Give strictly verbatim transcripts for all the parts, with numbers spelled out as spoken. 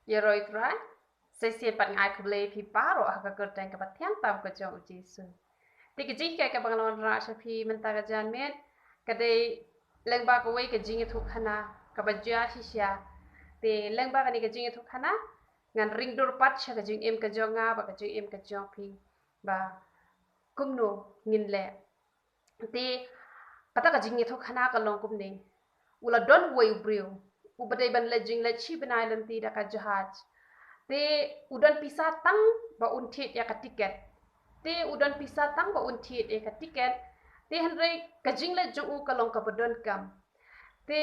Ïaroit rai, sa shisien pat nga ai khublei phi baroh ha ka kyrteng kaba thiang tam ka jong u Jisu. Te ka jinghikai kaba nga la wanrah sha phi mynta ka janmiet ka dei lyngba kawei ka jingïathuhkhana kaba jia shisha. Te lyngba kane ka jingïathuhkhana ngan ring dur pat sha ka jingim ka jong nga bad ka jingim ka jong phi ba kumno ngin leh. Te kata ka jingïathuhkhana ka long kumne. U la don uwei u briew uba dei ban leit jingleit shi bnai lynti da ka jahaj. Te u don pisa tang ba un thied ïa ka tiket. Te u don pisa tang ba un thied ïa ka tiket. Te hynrei ka jingleit jong u ka long kaba donkam. Te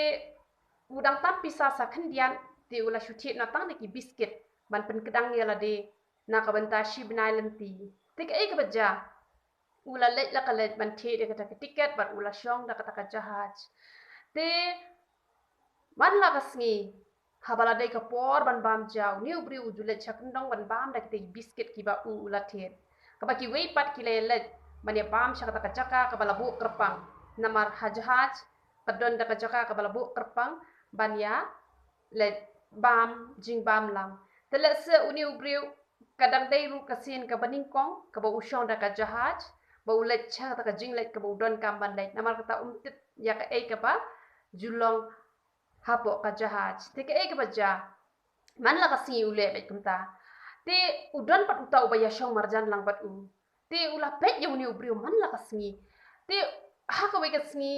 u dang tam pisa sa khyndiat, te u la shu thied noh tang da ki biskit ban pynkdang ïa lade na ka bynta shi bnai lynti. Te kaei kaba jia? U la leit la ka leit ban thied ïa kata ka tiket bad u la shong da kata ka jahaj. Te man la ka sngi, haba la dei ka por ban bam ja, une u briew u ju leit sha kyndong ban bam da kita ki biskit kiba u u la thied. Kaba kiwei pat ki la ïaleit ban ïa bam sha kata ka jaka kaba la buh kyrpang. Namar ha jahaj ka don da ka jaka kaba la buh kyrpang ban ïa leit bam jingbam lang. Te lehse une u briew ka dang dei ruh ka sien kaba nyngkong kaba u shong da ka jahaj, ba u leit sha kata ka jingleit kaba u donkam ban leit. Namar kata um tip ïa kaei kaba ju long hapoh ka jahaj. Te kaei kaba jia? Man la ka sngi u leh beit kumta. Te u don pat uta uba ïa shong marjan lang bad u. Te u la peit ïa une u briew man la ka sngi. Te ha kawei ka sngi,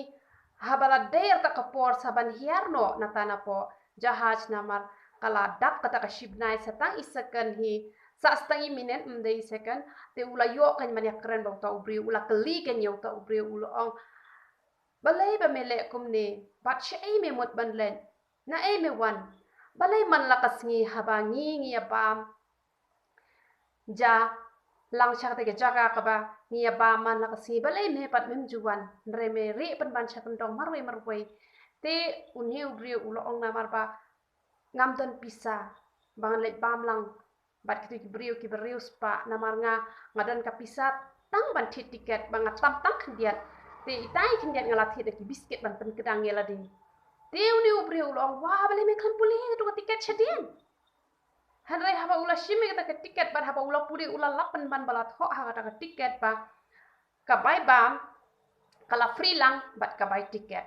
haba la dei arta ka por sa ban hiar noh na tang napoh jahaj namar ka la dap kata ka shi bnai sa tang i second hi, sa tang i minit, ym dei i second. Te u la ïoh kan ban ïakren bad uta u briew, u la kylli kan ïa uta u briew, u la ong, balei ba me leh kumne? Bad shaei me mut ban leit? Naei me wan? Balei man la ka sngi haba ngi ngi ïa bam ja lang sha kata ka jaka kaba ngi ïa bam man la ka sngi, balei me pat mem ju wan? Hynrei me rieh pynban sha kyndong marwei marwei. Te une u briew u la ong, namar ba ngam don pisa ba ngan leit bam lang bad kito ki briew kiba riewspah, namar nga, nga don ka pisa tang ban thied tiket ba nga tam tang khyndiat. Te itai khyndiat nga la thied da ki biskit ban pynkdang ïa lade. Te une u briew u la ong, wa, balei me khlem pule ïa kato ka tiket shadien? Hynrei haba u la shim ïa kata ka tiket bad haba u la pule, u la lap pynban ba la thoh ha kata ka tiket ba ka bai bam ka la free lang bad ka bai tiket.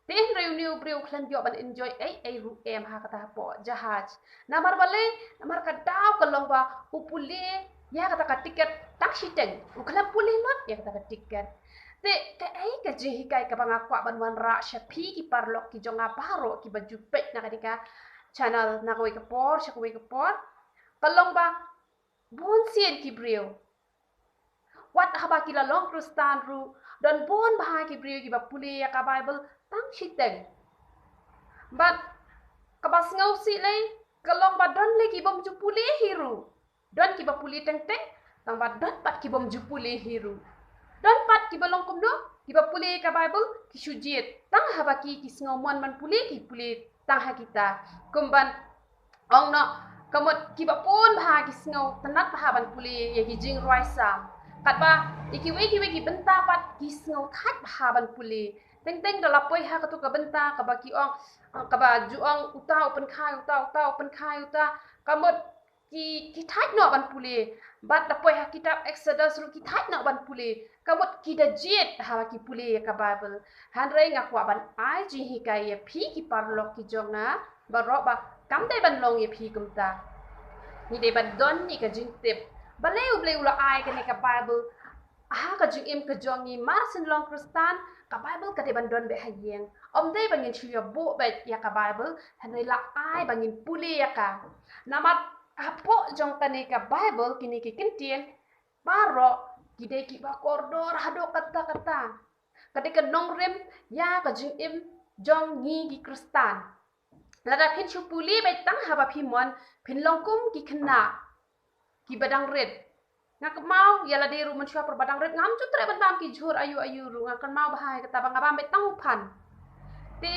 Te hynrei une u briew u khlem ïoh ban enjoy ei ei ruh em ha kata hapoh jahaj. Namar balei? Namar ka daw ka long ba u pule ïa kata ka tiket tang shiteng, u khlem pule lut ïa kata ka tiket. Te kaei ka jinghikai kaba nga kwah ban wanrah sha phi ki paralok ki jong nga baroh kiba ju peit na kane ka channel na kawei ka por sha kawei ka por? Ka long ba bun sien ki briew, wat haba ki la long Khristan ruh, don bun bha ki briew kiba pule ïa ka Baibl tang shiteng. Bad kaba sngewsih lei ka long ba don lei ki bym ju pule hi ruh. Don kiba pule teng teng, tang ba don pat ki bym ju pule hi ruh. Don pat kiba long kumno, kiba pule ïa ka Baibl ki shu jied, tang haba ki, ki sngew mon ban pule ki pule tang ha kita. Kum ban ong noh, ka mut kiba bun bha ki sngewtynnat bha ban pule ïa ki jingrwai Salm. Katba ïa kiwei kiwei ki bynta pat ki sngewthait bha ban pule. Teng teng da la poi ha kato ka bynta kaba ki ong, kaba ju ong uta u pynkha ïa uta, uta u pynkha ïa uta. Ka mut ki, ki thait noh ban pule. Bad da poi ha kitab Exodus ruh ki thait noh ban pule. Ka mut ki da jied haba ki pule ïa ka Baibl. Hynrei nga kwah ban ai jinghikai ïa phi ki paralok ki jong nga baroh ba kam dei ban long ïa phi kumta. Ngi dei ban don ïa ka jingtip. Balei U Blei u la ai kane ka Baibl ha ka jingim ka jong ngi? Mar shen long Khristan, ka Baibl ka dei ban don beit ha ïing. Ym dei ba ngin shu ïa buh beit ïa ka Baibl, hynrei la ai ba ngin pule ïa ka. Namar hapoh jong kane ka Baibl, kine ki kyntien baroh ki dei kiba kordor haduh katta katta. Ka dei ka nongrim ïa ka jingim jong ngi ki Khristan. Lada phin shu pule beit tang haba phi mon, phin long kum ki khynnah kiba dang rit. Nga kynmaw ïa lade ruh mynshuwa por ba dang rit, ngam ju treh ban bam ki jhur aïu aïu ruh, nga kynmaw bha ïa kata ba nga bam beit tang u phan. Te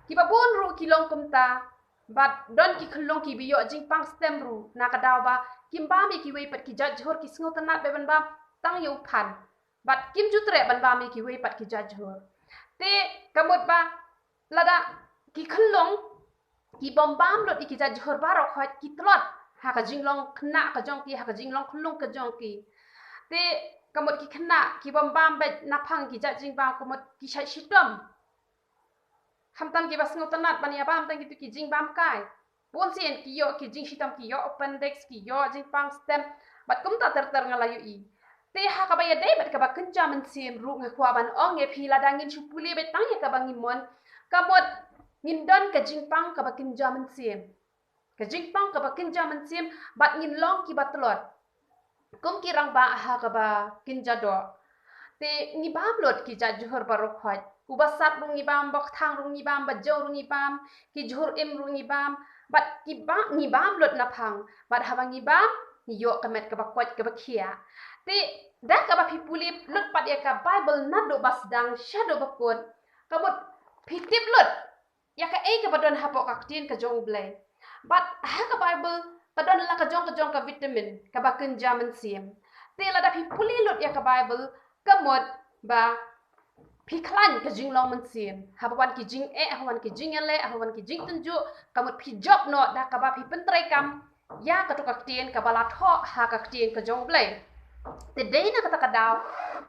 kiba bun ruh ki long kumta. Bad don ki khyllung kiba ïoh jingpang stem ruh na ka daw ba kim bam ïa kiwei pat ki jait jhur, ki sngewtynnat beit ban bam tang ïa u phan. Bad kim ju treh ban bam ïa kiwei pat ki jait jhur. Te ka mut ba lada ki khyllung ki bym bam lut ïa ki jait jhur baroh khoit ki tlot ha ka jinglong khynnah ka jong ki, ha ka jinglong khunlung ka jong ki. Te ka mut ki khynnah ki bym bam beit naphang ki jait jingbam, ka mut ki shait shitom. Khamtam kiba sngewtynnat ban ïa bam tang kito ki jingbam kai. Bun sien ki ïoh ki jingshitom, ki ïoh appendix, ki ïoh jingpang stent. Bad kumta ter ter nga la ïohi. Te ha kaba ïadei bad kaba kynja mynsiem ruh nga kwah ban ong ïa phi, lada ngin shu pule beit tang ïa kaba ngi mon, ka mut ngin don ka jingpang kaba kynja mynsiem. Ka jingpang kaba kynja mynsiem, bad ngin long kiba tlot kum ki rangbah ha kaba kynja doh. Te ngi bam lut ki jait jhur baroh khoit. Uba sat ruh ngi bam, ba kthang ruh ngi bam, ba jew ruh ngi bam, ki jhur im ruh ngi bam. Bad ki ba, ngi bam lut naphang. Bad haba ngi bam, ngi ïoh ka met kaba koit kaba khiah. Te da kaba phi pule lut pat ïa ka Baibl naduh ba sdang shaduh ba kut, ka mut phi tip lut ïa kaei kaba don hapoh ka ktien ka jong U Blei. Bad ha ka Baibl ka don la ka jong ka jong ka vitamin kaba kynja mynsiem. Te lada phi pule lut ïa ka Baibl, ka mut ba phi khlaiñ ka jinglong mynsiem. Haba wan ki jingeh, haba wan ki jingïaleh, haba wan ki jingtynjuh, ka mut phi jop noh da kaba phi pyntreikam ïa kato ka ktien kaba la thoh ha ka ktien ka jong U Blei. Te dei na kata ka daw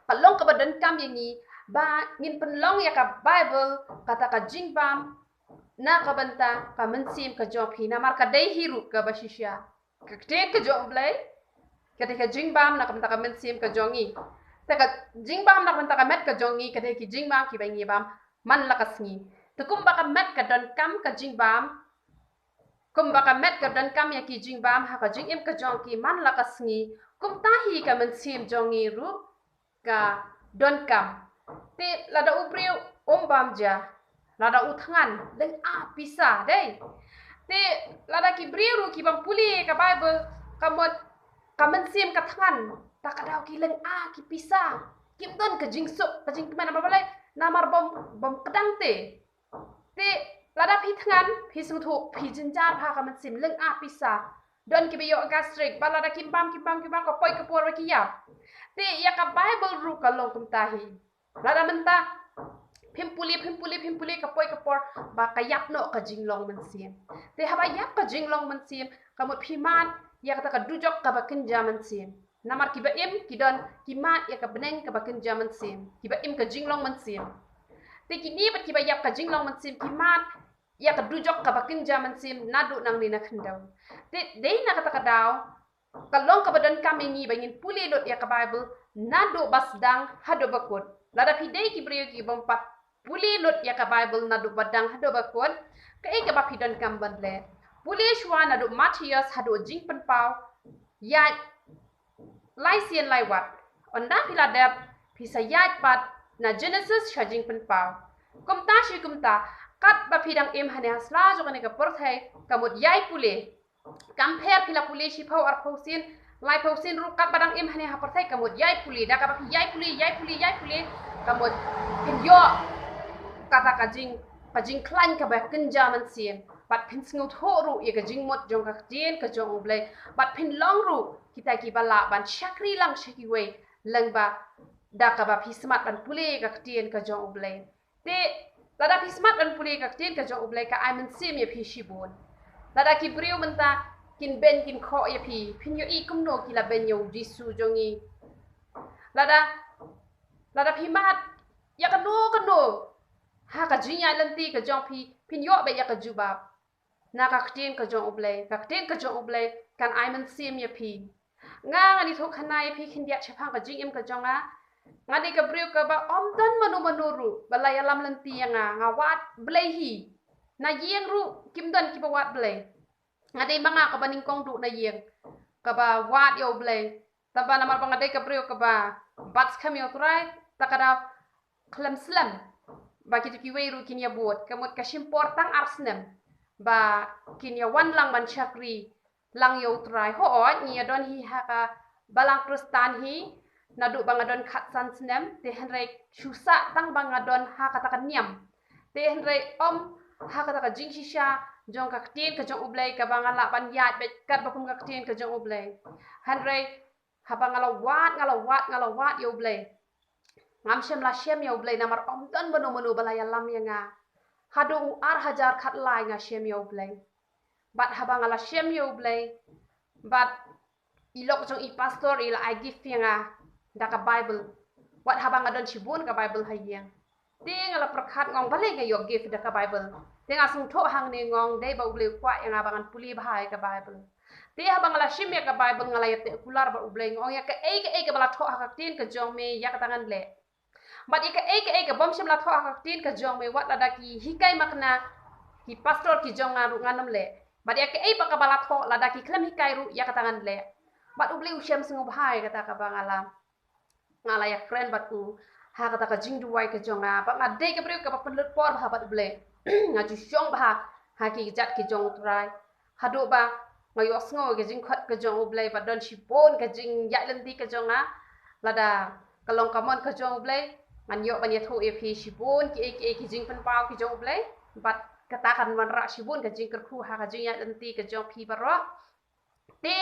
ka long kaba donkam ïa ngi ba ngin pynlong ïa ka Baibl kata ka jingbam na ka bynta ka mynsiem ka jong phi, namar ka dei hi ruh kaba shisha. Ka ktien ka jong U Blei ka dei ka jingbam na ka bynta ka mynsiem ka jong ngi. Te ka jingbam na ka bynta ka met ka jong ngi ka dei ki jingbam kiba ngi bam man la ka sngi. Te kumba ka met ka donkam ka jingbam, kumba ka met ka donkam ïa ki jingbam ha ka jingim ka jong ki man la ka sngi, kumta hi ka mynsiem jong ngi ruh ka donkam. Te lada u briew um bam ja, lada u thngan, lynga pisa dei. Te lada ki briew ruh ki bym pule ka Baibl, ka mut ka mynsiem ka thngan, ta ka daw ki lynga ki pisa. Kim don ka jingsuk, ka jingkmen, namar balei? Namar bym, bym kdang te. Te lada phi thngan, phi sngewthuh, phi jynjar bha ka mynsiem, lynga pisa. Don kiba ïoh gastric, ba lada kim bam, kim bam, kim bam, ka poi ka por ba ki ïap. Te ïa ka Baibl ruh ka long kumta hi. Lada mynta phim pule, phim pule, phim pule, ka poi ka por ba ka ïap noh ka jinglong mynsiem. Te haba ïap ka jinglong mynsiem, ka mut phi mad ïa kata ka dujok kaba kynja mynsiem. Namar kiba im ki don ki mad ïa ka bneng kaba kynja mynsiem, kiba im ka jinglong mynsiem. Te kine pat kiba ïap ka jinglong mynsiem ki mad ïa ka dujok kaba kynja mynsiem naduh nangne na khyndew. Te dei na kata ka daw ka long kaba donkam ïa ngi ba ngin pule lut ïa ka Baibl naduh ba sdang haduh ba kut. Lada phi dei ki briew ki bym pat pule lut ïa ka Baibl naduh ba dang haduh ba kut, kaei kaba phi donkam ban leh? Pule shuwa naduh Mathaios haduh Jingpynpaw, ïaid lai sien lai wat. Ynda phi la dep, phi sa ïaid pat na Genesis sha Jingpynpaw. Kumta shi kumta, katba phi dang im hangne ha sla jong kane ka pyrthei, ka mut ïai pule. Kam pher phi la pule shiphew, arphew sien, laiphew sien ruh, katba dang im hangne ha pyrthei, ka mut ïai pule. Da kaba phi ïai pule, ïai pule, ïai pule, ka mut phin ïoh kata ka jing, ka jingkhlaiñ kaba kynja mynsiem. Bad phin sngewthuh ruh ïa ka jingmut jong ka ktien ka jong U Blei. Bad phin long ruh kita kiba lah ban shakri lang sha kiwei lyngba da kaba phi smat ban pule ka ktien ka jong U Blei. Te lada phi smat ban pule ka ktien ka jong U Blei, ka ai mynsiem ïa phi shibun. Lada ki briew mynta kin beiñ kin khoh ïa phi, phin ïohi kumno ki la beiñ ïa U Jisu jong ngi. Lada, lada phi mad ïa kano kano ha ka jingïaid lynti ka jong phi, phin ïoh beit ïa ka jubab na ka ktien ka jong U Blei. Ka ktien ka jong U Blei kan ai mynsiem ïa phi. Nga, ngan ïathuh khana ïa phi khyndiat shaphang ka jingim ka jong nga. Nga dei ka briew kaba ym don mano mano ruh ba la ïalam lynti ïa nga. Nga wad Blei hi. Na ïing ruh kim don kiba wad Blei. Nga dei ma nga kaba nyngkong duh na ïing kaba wad ïa U Blei. Tangba namar ba nga dei ka briew kaba bat skhem ïa U Trai, ta ka daw khlem slem ba kito kiwei ruh kin ïabud. Ka mut ka shim por tang ar snem ba kin ïawan lang ban shakri lang ïa U Trai. Hooid, ngi ïadon hi ha ka balang Khristan hi naduh ba nga don khatsan snem, te hynrei shu sah tang ba nga don ha kata ka niam. Te hynrei ym ha kata ka jingshisha jong ka ktien ka jong U Blei kaba nga lah ban ïaid beit katba kum ka ktien ka jong U Blei. Hynrei haba nga la wad, nga la wad, nga la wad ïa U Blei, ngam shym la shem ïa U Blei namar ym don mano mano ba la ïalam ïa nga. Haduh u ar hajar khatlai nga shem ïa U Blei. Bad haba nga la shem ïa U Blei, bad i lok jong i pastor i la ai gift ïa nga da ka Bible. Wat haba nga don shibun ka Bible ha ïing. Te nga la pyrkhat, ngong, balei nga ïoh gift da ka Bible. Te nga sngewthuh hangne, ngong, dei ba U Blei u kwah ïa nga ba ngan pule bha ïa ka Bible. Te haba nga la shim ïa ka Bible, nga la ïateh kular bad U Blei, ngong, ïa kaei kaei kaba la thoh ha ka ktien ka jong me, ïa kata ngan leh. Bad ïa kaei kaei kabym shym la thoh ha ka ktien ka jong me, wat lada ki hikai makna ki pastor ki jong nga ruh, ngan ym leh. Bad ïa kaei pat kaba la thoh, lada ki khlem hikai ruh, ïa kata ngan leh. Bad U Blei u shem sngewbha ïa kata kaba nga la, nga la ïakren bad u ha kata ka jingduwai ka jong nga. Bad nga dei ka briew kaba pynlut por bha bad U Blei. Nga ju shong bha ha ki kjat ki jong U Trai. Haduh ba nga ïohsngew ïa ka jingkhot ka jong U Blei, bad don shibun ka jingïaid lynti ka jong nga. Lada ka long ka mon ka jong U Blei, ngan ïoh ban ïathuh ïa phi shibun kiei kiei ki jingpynpaw ki jong U Blei. Bad kata kan wanrah shibun ka jingkyrkhu ha ka jingïaid lynti ka jong phi baroh. Te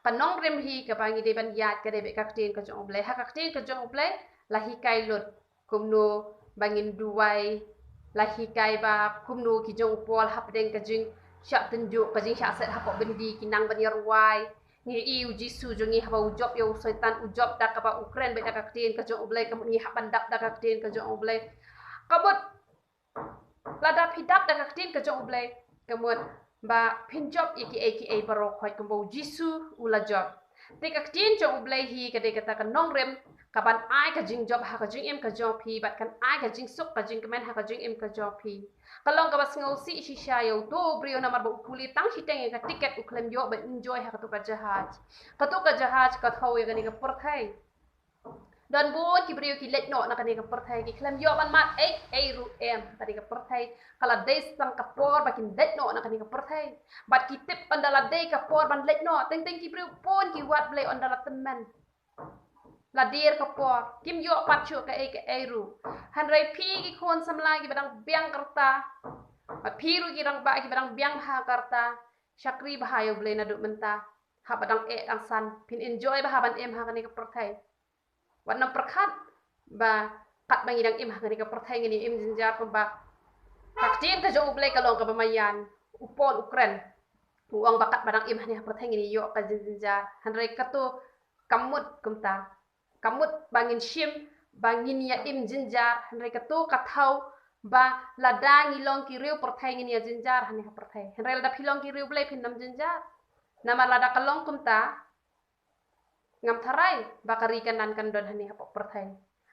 ka nongrim hi kaba ngi dei ban ïaid ka dei bad ka ktien ka jong U Blei. Ha ka ktien ka jong U Blei la hikai lut kumno ba ngin duwai, la hikai ba kumno ki jong u Paul hapdeng ka jingshah tynjuh, ka jingshah set hapoh byndi, ki nang ban ïarwai. Ngi i U Jisu jong ngi, haba u jop ïa u Soitan, u jop da kaba u kren bad da ka ktien ka jong U Blei, ka mut ngi hap ban dap da ka ktien ka jong U Blei. Ka mut lada phi dap da ka ktien ka jong U Blei, ka mut ba phin jop ïa kiei kiei baroh khoit kumba U Jisu u la jop. Te ka ktien jong U Blei hi ka dei kata ka nongrim kaban ai ka jingjop ha ka jingim ka jong phi, bad kan ai ka jingsuk ka jingkmen ha ka jingim ka jong phi. Ka long kaba sngewsih shisha ïa uto u briew, namar ba u pule tang shiteng ïa ka tiket, u khlem ïoh ban enjoy ha kato ka jahaj. Kato ka jahaj ka thew ïa kane ka pyrthei. Don bun ki briew ki leit noh na kane ka pyrthei, ki khlem ïoh ban mad ei ei ruh em ha kane ka pyrthei. Ka la dei tang ka por ba kin leit noh na kane ka pyrthei. Bad ki tip ynda la dei ka por ban leit noh, teng teng ki briew bun ki wad Blei ynda la tymmen, la dier ka por, kim ïoh pat shuh kaei kaei ruh. Hynrei phi ki khun samla kiba dang biang ka rta, bad phi ruh ki rangbah kiba dang biang bha ka rta, shakri bha ïa U Blei naduh mynta. Haba dang eh dang san, phin enjoy bha ban im ha kane ka pyrthei. Wat nym pyrkhat ba katba ngi dang im ha kane ka pyrthei ngin ïa im jynjar, kumba ka ktien ka jong U Blei ka long kaba maïan. U Paul u kren, u ong ba katba dang im ha kane ka pyrthei ngin ïa ïoh ka jingjynjar. Hynrei kato kam mut kumta. Kam mut ba ngin shim ba ngin ïa im jynjar, hynrei kato ka thew ba lada ngi long ki riew pyrthei ngin ïa jynjar ha kane ka pyrthei. Hynrei lada phi long ki riew Blei phin nym jynjar. Namar lada ka long kumta, ngam tharai ba ka ri Kanaan kan don hangne hapoh pyrthei.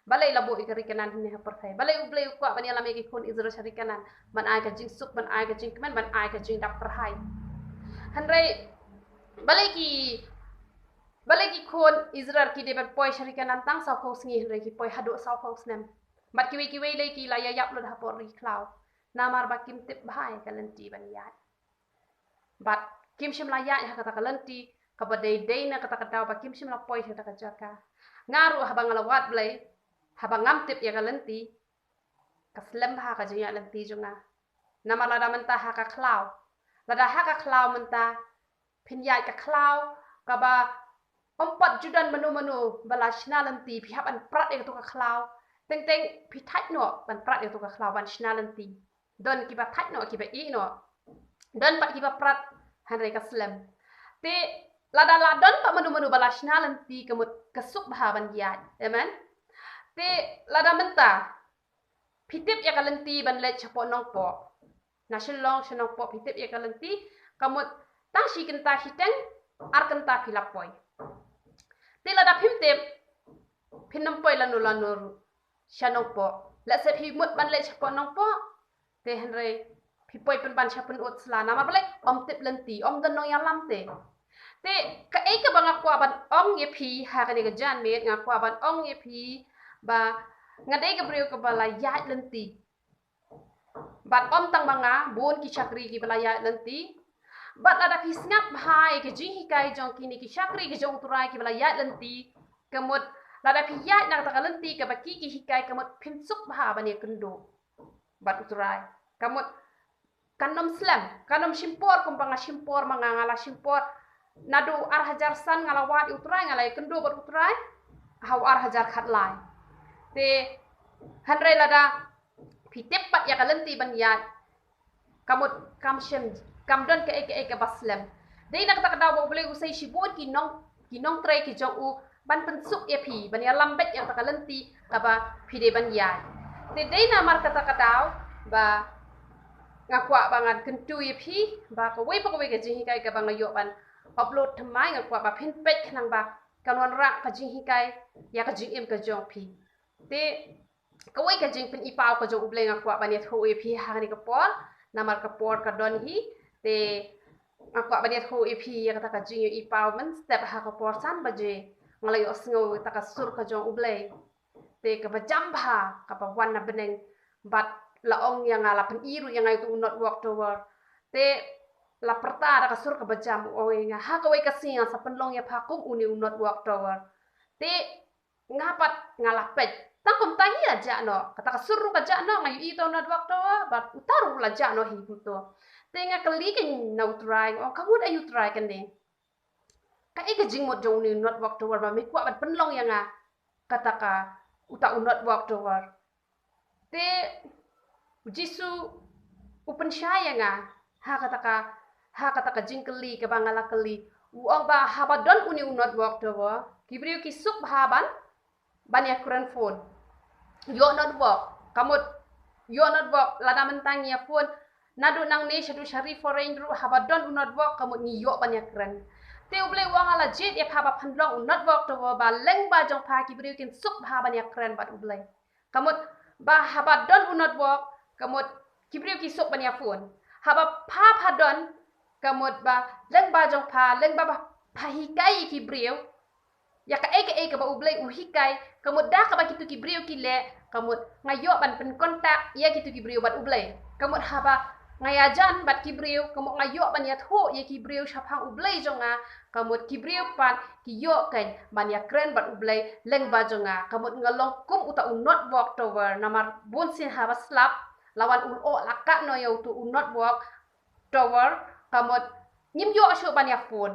Balei la buh ïa ka ri Kanaan hangne ha pyrthei? Balei U Blei u kwah ban ïalam ïa ki khun Israel sha ri Kanaan? Ban ai ka jingsuk, ban ai ka jingkmen, ban ai ka jingdap kyrhai. Hynrei balei ki, balei ki khun Israel ki dei ban poi sha ri Kanaan tang sawphew sngi, hynrei ki poi haduh sawphew snem? Bad kiwei kiwei lei ki la ïa ïap lut hapoh ri khlaw. Namar ba kim tip bha ïa ka lynti ban ïaid. Bad kim shym la ïaid ha kata ka lynti kaba dei dei, na kata ka daw ba kim shym la poi ha kata ka jaka. Nga ruh haba nga la wad Blei, haba ngam tip ïa ka lynti, ka slem bha ka jingïaid lynti jong nga. Namar lada mynta ha ka khlaw, lada ha ka khlaw mynta phin ïaid ka khlaw kaba ym pat ju don mano mano ba la shna lynti, phi hap ban prat ïa kato ka khlaw. Teng teng phi thait noh ban prat ïa kato ka khlaw ban shna lynti. Don kiba thait noh, kiba ïeh noh. Don pat kiba prat, hynrei ka slem. Te lada la don pat mano mano ba la shna lynti, ka mut ka suk bha ban ïaid. Amen. Te lada mynta phi tip ïa ka lynti ban leit shapoh Nongpoh, na Shillong sha Nongpoh phi tip ïa ka lynti, ka mut tang shi kynta shiteng, ar kynta phi la poi. Te lada phim tip, phin nym poi lano lano ruh sha Nongpoh. Lehse phi mut ban leit shapoh Nongpoh, te hynrei phi poi pynban sha Pynursla. Namar balei? Ym tip lynti, ym don nongïalam te. Te kaei kaba nga kwah ban ong ïa phi ha kane ka janmiet, nga kwah ban ong ïa phi ba nga dei ka briew kaba la ïaid lynti. Bad ym tang ma nga, bun ki shakri kiba la ïaid lynti. Bad lada phi sngap bha ïa ka jinghikai jong kine ki shakri ki jong U Trai kiba la ïaid lynti, ka mut lada phi ïaid na kata ka lynti kaba ki ki hikai, ka mut phin suk bha ban ïakynduh bad U Trai. Ka mut kan nym slem, kan nym shim por kumba nga shim por ma nga, nga la shim por naduh ar hajar san nga la wad ïa U Trai, nga la ïakynduh bad U Trai ha u ar hajar khatlai. Te hynrei lada phi tip pat ïa ka lynti ban ïaid, ka mut kam shym, kam don kaei kaei kaba slem. Dei na kata ka daw ba U Blei u sei shibun ki nong, ki nongtrei ki jong u ban pynsuk ïa phi, ban ïalam beit ïa kata ka lynti kaba phi dei ban ïaid. Te dei namar kata ka daw ba nga kwah ba ngan kyntu ïa phi ba kawei pa kawei ka jinghikai kaba nga ïoh ban upload thymmai, nga kwah ba phin peit khnang ba kan wanrah ka jinghikai ïa ka jingim ka jong phi. Te kawei ka jingpynipaw ka jong U Blei nga kwah ban ïathuh ïa phi ha kane ka por, namar ka por ka don hi. Te nga kwah ban ïathuh ïa phi ïa kata ka jingïohipaw mynstep ha ka por san baje nga la ïohsngew ïa kata ka sur ka jong U Blei. Te kaba jam bha kaba wan na bneng bad la ong ïa nga, la pyni ruh ïa nga ïa uto u North Watchtower. Te la pyrta da ka sur kaba jam, u ong ïa nga, ha kawei ka sngi ngan sa pynlong ïa pha kum une u North Watchtower. Te nga pat nga la peit. Tang kumta hi la jah noh. Kata ka sur ruh ka jah noh, nga ïohi uto u North Watchtower bad uta ruh la jah noh hi kumto. Te nga kylli keiñ na U Trai, nga ong, ka mut aïu Trai kane? Kaei ka jingmut jong une u North Watchtower ba me kwah ban pynlong ïa nga kata ka, uta u North Watchtower? Te U Jisu u pynshai ïa nga ha kata ka, ha kata ka jingkylli kaba nga la kylli. U ong ba haba don une u North Watchtower, ki briew ki suk bha ban, ban ïakren phone. Ïoh North Watch, ka mut ïoh North Watch, lada mynta ngi ïa phone naduh nangne shaduh sha ri foreign ruh, haba don u North Watch ka mut ngi ïoh ban ïakren. Te U Blei u ong, nga la jied ïa pha ba phan long u North Watchtower ba lyngba jong pha ki briew kin suk bha ban ïakren bad U Blei. Ka mut ba haba don u North Watch, ka mut ki briew ki suk ban ïa phone. Haba pha pha don, ka mut ba lyngba jong pha, lyngba ba pha hikai ïa ki briew ïa kaei kaei kaba U Blei u hikai, ka mut da kaba kito ki briew ki leh, ka mut nga ïoh ban pyncontact ïa kito ki briew bad U Blei. Ka mut haba nga ïajan bad ki briew, ka mut nga ïoh ban ïathuh ïa ki briew shaphang U Blei jong nga, ka mut ki briew pat ki ïoh keiñ ban ïakren bad U Blei lyngba jong nga. Ka mut nga long kum uta u North Watchtower, namar bunsien haba slap la wan u lyoh la kah noh ïa uto u North Watchtower, ka mut ngim ïoh shuh ban ïa phone.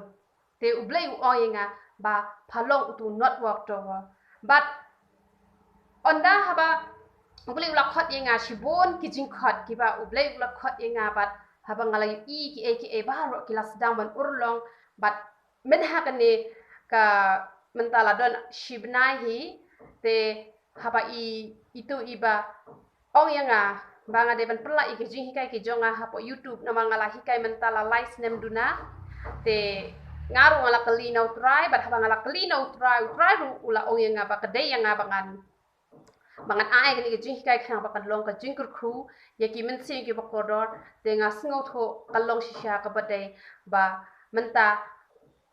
Te U Blei u ong ïa nga ba pha long uto u North Watchtower. Bad ynda haba U Blei u la khot ïa nga, shibun ki jingkhot kiba U Blei u la khot ïa nga, bad haba nga la ïohi kiei kiei baroh ki la sdang ban urlong, bad mynta ha kane ka, mynta la don shi bnai hi. Te haba i, ito iba ong ïa nga ba nga dei ban pynlait ïa ki jinghikai ki jong nga hapoh YouTube, namar nga la hikai mynta la lai snem duna. Te nga ruh nga la kylli na U Trai, bad haba nga la kylli na U Trai, U Trai ruh u la ong ïa nga ba ka dei ïa nga ba ngan, ba ngan ai kane ka jinghikai khnang ba kan long ka jingkyrkhu ïa ki mynsiem kiba kordor. Te nga sngewthuh ka long shisha kaba dei ba mynta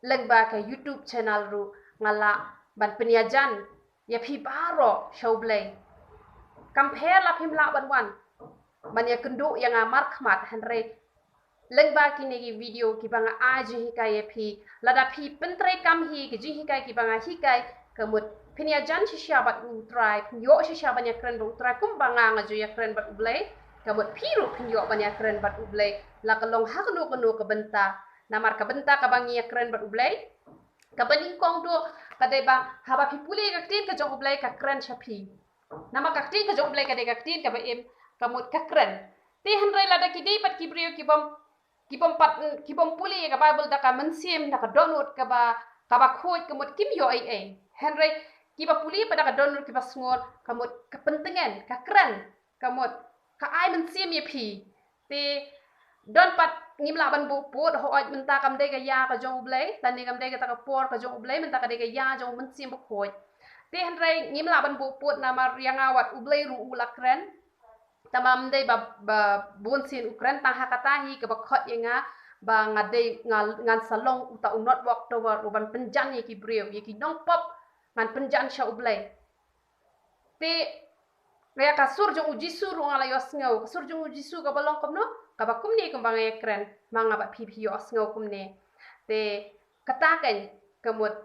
lyngba ka YouTube channel ruh nga lah ban pynïajan ïa phi baroh sha U Blei. Kam pher la phim lah ban wan ban ïakynduh ïa nga markhmat, hynrei lyngba kine ki video kiba nga ai jinghikai ïa phi, lada phi pyntreikam hi ki jinghikai kiba nga hikai, ka mut phin ïajan shisha bad U Trai, phin ïoh shisha ban ïakren bad U Trai kumba nga, nga ju ïakren bad U Blei. Ka mut phi ruh phin ïoh ban ïakren bad U Blei la ka long ha kano kano ka bynta. Namar ka bynta kaba ngi ïakren bad U Blei, kaba nyngkong duh ka dei ba haba phi pule ka ktien ka jong U Blei, ka kren sha phi. Namar ka ktien ka jong U Blei ka dei ka ktien kaba im, ka mut ka kren. Te hynrei lada ki dei pat ki briew kibym, kibym pat, kibym pule ka Baibl da ka mynsiem, da ka dohnud kaba, kaba khuid, ka mut kim ïoh ei ei. Hynrei kiba pule pat da ka dohnud kiba sngur, ka mut ka pyntngen, ka kren, ka mut ka ai mynsiem ïa phi. Te don pat, ngim lah ban buh pud, hooid mynta kam dei ka ïa ka jong U Blei, lane kam dei kata ka por ka jong U Blei, mynta ka dei ka ïa jong U Mynsiem Bakhuid. Te hynrei ngim lah ban buh pud namar ïa nga wat U Blei ruh u la kren. Tangba ym dei ba, ba bunsien u kren, tang ha kata hi kaba khot ïa nga ba nga dei, nga, ngan sa long uta u North Watchtower uban pynjan ïa ki briew, ïa ki nongpop ngan pynjan sha U Blei. Te ïa ka sur jong U Jisu ruh nga la ïohsngew, ka sur jong U Jisu kaba long kumno, kaba kumne kumba nga ïakren, ma nga bad phi phi ïohsngew kumne. Te kata keiñ ka mut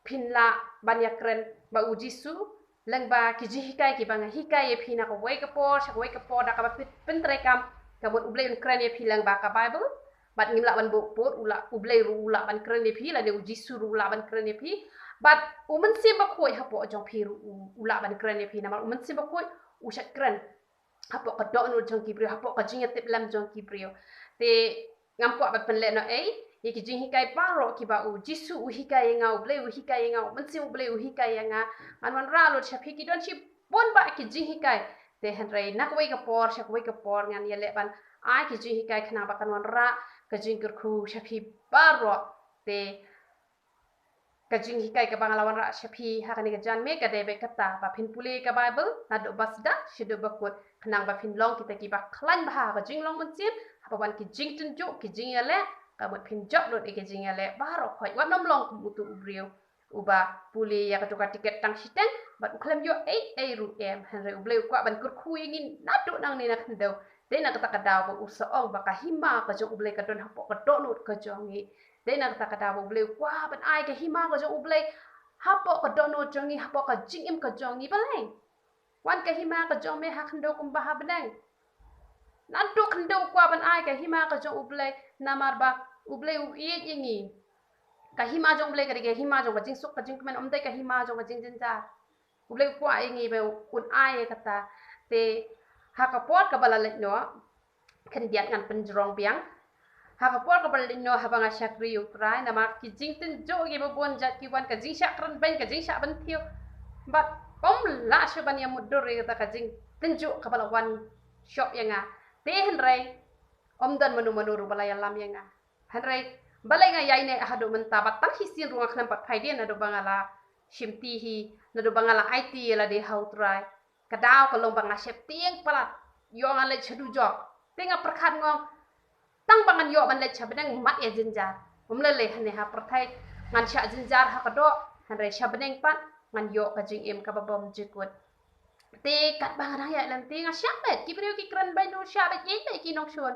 phin lah ban ïakren bad U Jisu lyngba ki jinghikai kiba nga hikai ïa phi na kawei ka por sha kawei ka por, da kaba phi pyntreikam, ka mut U Blei un kren ïa phi lyngba ka Baibl. Bad ngim lah ban buh pud, u lah, U Blei ruh u lah ban kren ïa phi, lane U Jisu ruh u lah ban kren ïa phi. Bad U Mynsiem Bakhuid hapoh jong phi ruh u, u lah ban kren ïa phi, namar U Mynsiem Bakhuid u shait kren. hapoh ka dohnud jong ki briew, hapoh ka jingïatiplem jong ki briew. Te ngam kwah ban pynlehnohei ïa ki jinghikai baroh kiba u Jisu u hikai ïa nga, u Blei u hikai ïa nga, u Mynsiem u Blei u hikai ïa nga. Ngan wanrah lut sha phi, ki don shibun bah ki jinghikai. Te hynrei na kawei ka por sha kawei ka por ngan ïaleh ban ai ki jinghikai khnang ba kan wanrah ka jingkyrkhu sha phi baroh. Te ka jinghikai kaba nga la wanrah sha phi ha kane ka janmiet ka dei beit kata ba phin pule ka Baibl naduh ba sdang shaduh ba kut, khnang ba phin long kita kiba khlaiñ bha ha ka jinglong mynsiem, haba wan ki jingtynjuh, ki jingïaleh, ka mut phin jop lut ïa ki jingïaleh baroh khoit. Wat nym long kum utu u briew uba pule ïa kato ka tiket tang shiteng bad u khlem ïoh ei ei ruh em. Hynrei u Blei u kwah ban kyrkhu ïa ngi naduh nangne na khyndew. Dei na kata ka daw ba u sa ong ba ka hima ka jong u Blei ka don hapoh ka dohnud ka jong ngi. Dei na kata ka daw ba u Blei u kwah ban ai ka hima ka jong u Blei hapoh ka dohnud jong ngi, hapoh ka jingim ka jong ngi. Balei? Wan ka hima ka jong me ha khyndew kumba ha bneng. Naduh khyndew u kwah ban ai ka hima ka jong u Blei, namar ba u Blei u ïeit ïa ngi. Ka hima jong u Blei ka dei ka hima jong ka jingsuk ka jingkmen, ym dei ka hima jong ka jingjynjar. U Blei u kwah ïa ngi ba un ai ïa kata. Te ha ka por kaba la leit noh, khyndiat ngan pynjrong biang. Ha ka por kaba la leit noh haba nga shakri ïa u Trai, namar ki jingtynjuh kiba bun jait ki wan, ka jingshah kren beiñ, ka jingshah bynthiew. Bad ym lah shuh ban ïa mutdur ïa kata ka jingtynjuh kaba la wan shoh ïa nga. Te hynrei ym don mano mano ruh ba la ïalam ïa nga. Hynrei balei nga ïaineh haduh mynta, bad tang shisien ruh nga khlem pat phai dien naduh ba nga la shimti hi, naduh ba nga la aiti ïa lade ha u Trai. Ka daw ka long ba nga sheptieng palat, ïoh nga leit sha dujok. Te nga pyrkhat, nga ong, tang ba ngan ïoh ban leit sha bneng mat ïa jynjar. Ym lei lei hangne ha pyrthei ngan shah jynjar ha ka doh, hynrei sha bneng pat ngan ïoh ka jingim kaba bymjukut. Te katba nga dang ïaid lynti nga shah beit, ki briew ki kren beiñ ruh, shah beit, ïeit beit ki nongshun.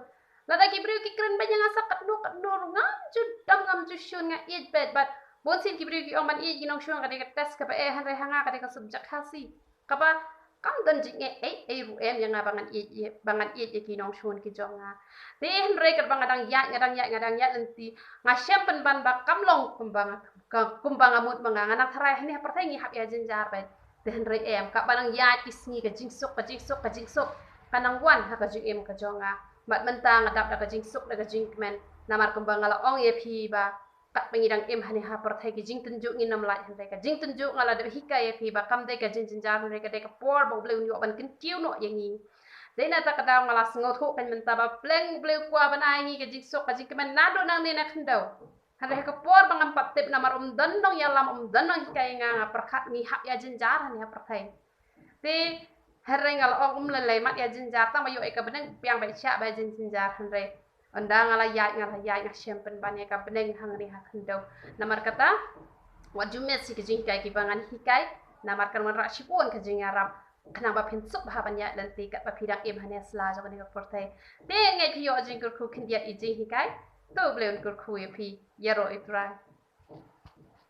Lada ki briew ki kren beiñ ïa nga sa katno katno ruh ngam ju dam, ngam ju shun, nga ïeit beit. Bad bunsien ki briew ki ong ban ïeit ki nongshun ka dei ka test kaba eh, hynrei ha nga ka dei ka subject Khasi kaba kam don jingeh ei ei ruh em ïa nga ba ngan ïeit, ba ngan ïeit ïa ki nongshun ki jong nga. Te hynrei katba nga dang ïaid, nga dang ïaid, nga dang ïaid lynti, nga shem pynban ba kam long kumba nga, ka, kumba nga mut ma nga. Nga nang tharai hangne ha pyrthei ngi hap ïa jynjar beit. Te hynrei em, katba nang ïaid ki sngi ka jingsuk, ka jingsuk, ka jingsuk ka nang wan ha ka jingim ka jong nga. Bad mynta nga dap da ka jingsuk, da ka jingkmen, namar kumba nga la ong ïa phi ba katba ngi dang im hangne ha pyrthei ki jingtynjuh ngin ym lait, hynrei ka jingtynjuh nga la dep hikai ïa phi ba kam dei ka jingjynjar, hynrei ka dei ka por ba u Blei un ïoh ban kyntiew noh ïa ngi. Dei na kata ka daw nga la sngewthuh kein mynta ba pleng u Blei u kwah ban ai ngi ka jingsuk ka jingkmen naduh nangne na khyndew. Hynrei ha ka por ba ngam pat tip, namar ym don nongïalam, ym don nonghikai ïa nga, nga pyrkhat ngi hap ïa jynjar hangne ha pyrthei. Te hynrei nga la ong ym lei lei, mat ïa jynjar, tang ba ïoh ïa ka bneng biang beit, shah beit ïa jynjar. Hynrei ynda nga la ïaid, nga la ïaid, nga shem pynban ïa ka bneng hangne ha khyndew. Namar kata wat ju miss ïa ki jinghikai kiba ngan hikai, namar kan wanrah shibun ka jingïarap khnang ba phin suk bha ban ïaid lynti katba phi dang im hangne ha sla jong kane ka pyrthei. Te ngeit phi ïoh jingkyrkhu khyndiat ïa ki jinghikai. To u Blei un kyrkhu ïa phi. Ïaroh ïa u Trai.